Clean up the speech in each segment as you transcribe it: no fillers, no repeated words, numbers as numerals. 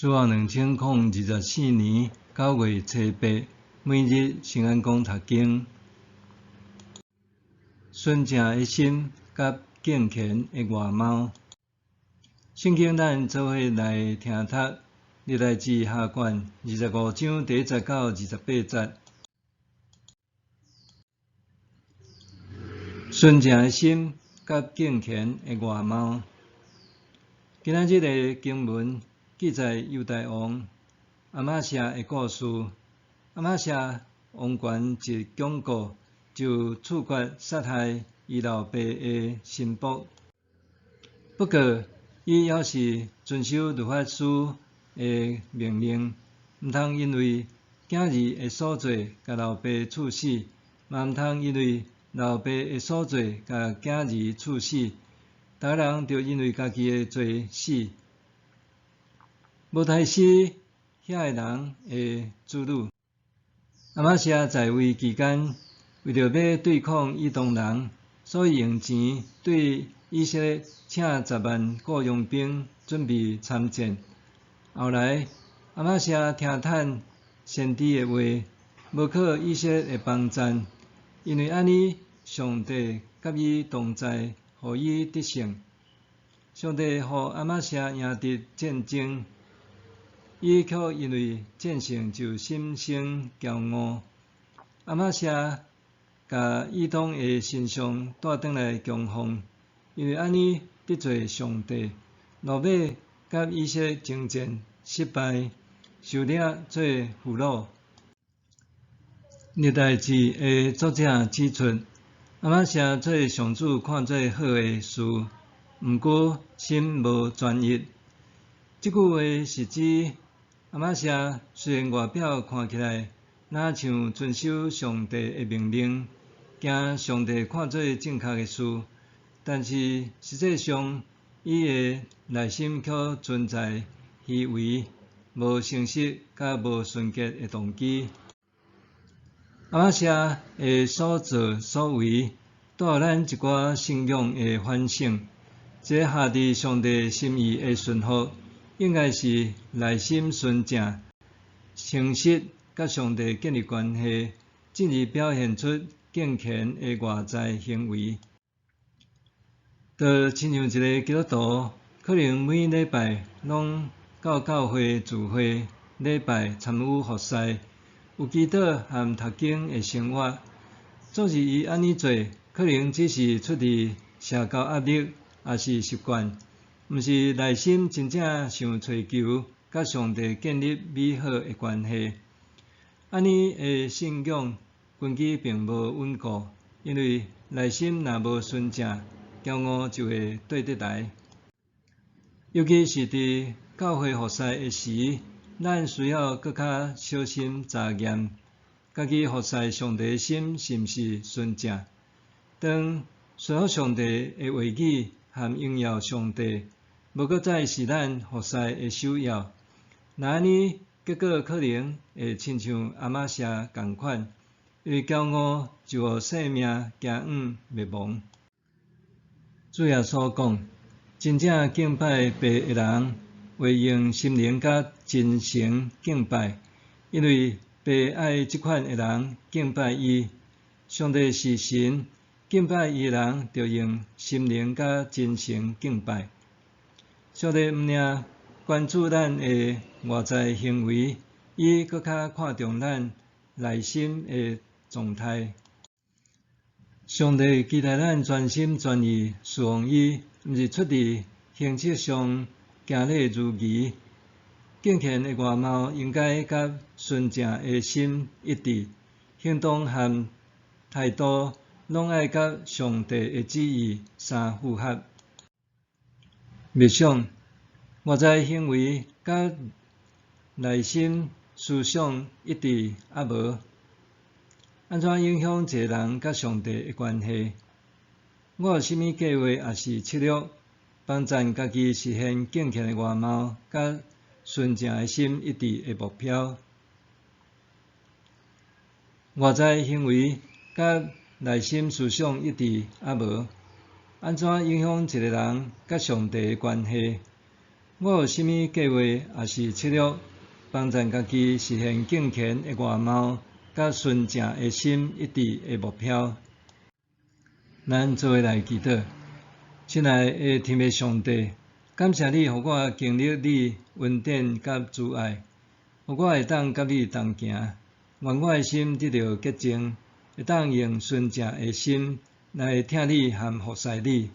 主後2024年9月初八，每日聖安講讀經，純正的心佮敬虔的外貌。聖經咱做伙來聽讀，歷代志下卷25章第1節到28節。純正的心佮敬虔的外貌。今仔日的經文記載猶大王亞瑪謝的故事。亞瑪謝王權一鞏固，就處決殺害伊老爸的心腹。不過，伊猶是遵守律法師的命令，毋通因為囝兒的所做，共老爸處死，嘛毋通因為老爸的所做，共囝兒處死。逐个人著因為家己的罪死。無刣死遐个人的子女。亞瑪謝在位期間，為著欲對抗以東人，所以用錢對以色列請10萬僱傭兵準備參戰。後來，亞瑪謝聽趁先知的話，無靠以色列的幫贊，因為按呢，上帝佮伊同在，予伊得勝。上帝予亞瑪謝贏得戰爭，伊卻因為戰勝就心生驕傲。亞瑪謝共以東的神像帶轉來供奉，因為按呢得罪上帝，落尾佮以色列征戰失敗，受掠做俘虜。歷代志的作者指出，亞瑪謝做上主看做好的事，毋過心無專一。這句話是指亞瑪謝雖然外表看起來若像遵守上帝的命令，行上帝看做正確的事，但是實際上伊的內心卻存在虛偽、無誠實佮無純潔的動機。亞瑪謝的所作所為，帶予咱一寡信仰的反省。一个合佇上帝心意的順服，應該是內心純正、誠實，佮上帝建立關係，進而表現出敬虔的外在行為。就親像一个基督徒，可能每禮拜攏到教會聚會、禮拜參與服事，有祈禱和讀經的生活。總是伊按呢做，可能只是出佇社交壓力，抑是習慣，毋是內心真正想揣求佮上帝建立美好的關係。按呢的信仰根基並無穩固，因為內心若無純正，驕傲就會綴得來。尤其是佇教會服事的時，咱需要閣較小心查驗，家己服事上帝的心是毋是純正。當順服上帝的話語和榮耀上帝，無閣再是咱服事的首要。若按呢，結果可能會親像亞瑪謝仝款，因為驕傲就予性命行向滅亡。主耶穌講，真正敬拜父的人，會用心靈佮真誠敬拜，因為父愛這款的人敬拜伊。上帝是神，敬拜伊的人，著用心靈佮真誠敬拜。上帝毋爾關注咱的外在行為，伊閣較看重咱內心的狀態。上帝期待咱全心全意侍奉伊，毋是出佇形式上行禮如儀。敬虔的外貌應該佮純正的心一致，行動和態度攏愛佮上帝的旨意相符合。默想，外在行為佮內心思想一致抑無？按怎影響一个人佮上帝的關係？我有啥物計劃抑是策略，幫贊家己實現敬虔的外貌佮純正的心一致的目標？外在行為佮內心思想一致抑無？按怎影響一个人佮上帝的關係？我有啥物計劃抑是策略，幫贊家己實現敬虔的外貌，佮純正的心一致的目標？咱做伙來祈禱。親愛的天父上帝，感謝你予我經歷你恩典佮慈愛，予我會當佮你同行。願我的心得著潔淨，會當用純正的心來疼你和服侍你，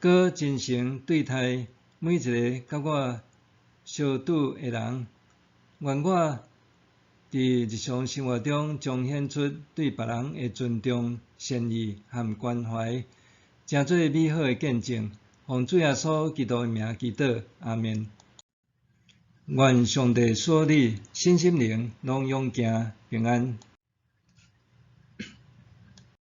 閣真誠對待每一个佮我相拄的人。願我佇日常生活中彰顯出對別人的尊重、善意和關懷，成做美好的見證。奉主耶穌基督的名祈禱，阿們。願上帝賜你身心靈攏勇健平安。